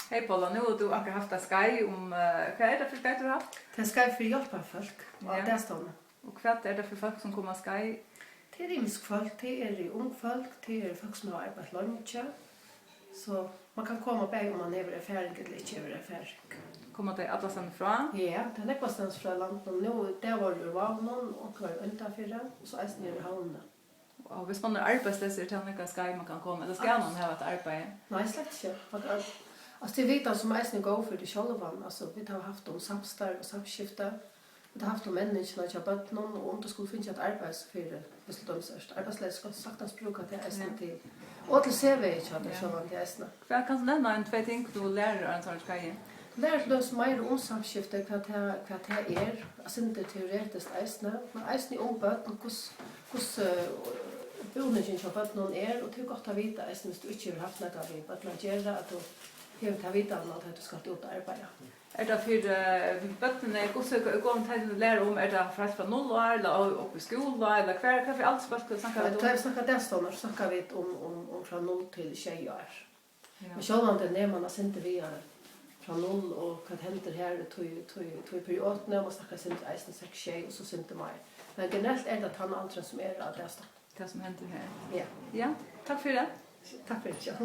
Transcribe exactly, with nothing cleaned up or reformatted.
Hey Poula, nú hevur tú akkurát havt eitt skeið um, eh, hvat er tað fyri skeið, tú hevur havt? Tað er skeið fyri hjálparfólk á, ja, dagstovnum. Og hvat er tað fyri fólk, sum koma á skeið? Tað eru ymisk fólk, tað eru ung fólk, tað eru fólk, sum hava arbeitt leingi. So mann kann koma bæði, um mann hevur erfaring ella ikki hevur erfaring. Koma tey allastaðni frá? Ja, tað er nógvastaðni frá landinum. Nú, í dag vóru úr Vágum, og onkur var í Oyndarfirði, og so eisini úr Havnini. Og hvis man er arbeidsleysur, er tað nakað skeið, man kann koma, ella skal man hava eitt arbeiði? Nei, slett ikki. Man kann, altso, tað er vitan, sum eisini er góð fyri teg sjálvan. Altso, vit hava havt um samstarv og samskifti. Vit hava havt um menningina hjá børnunum, og um tú skuldi fingið eitt arbeiði, so fyri, hvis tú dømis ert arbeiðsleysur, skalt saktans brúka tað eisini, ja, til, og til C V hjá tær, ja, sjálvandi eisini. Hvat, kanst tú nevna ein, tvey ting, tú lærir á einum sovorðnum skeiði? Lærir til dømis meira um samskifti, hvat tað, hvat tað er, eitt sindur teoretiskt eisini, men eisini um børn, hvussu, hvussu, eh, búningin hjá børnum er, og tað er gott at vita eisini, hvis tú ikki hevur havt nakað við børn at gera, at tú hevur ta vitan, at tú skalt út at arbeiða. Er tað fyri, eh, børnini, hvussu gomul tey læra um, er tað frá, frá null ár, ella upp í skúla, ella hvar, hvat fyri aldursbólk snakka vit um? Tá vit snakka dagstovnar, snakka vit um, um, um frá null til sjey ár. Ja. Men sjálvandi nemur man eitt sindur við, eh, frá null, og hvat hendir har í tí, tí, tí periodini, og man snakkar eitt sindur eisini seks, sjey, og so eitt sindur meir. Men generelt er tað tann aldurin, sum er á dagstovn. Tað, sum hendir har. Ja. Ja, takk fyri. Takk fyri, ja.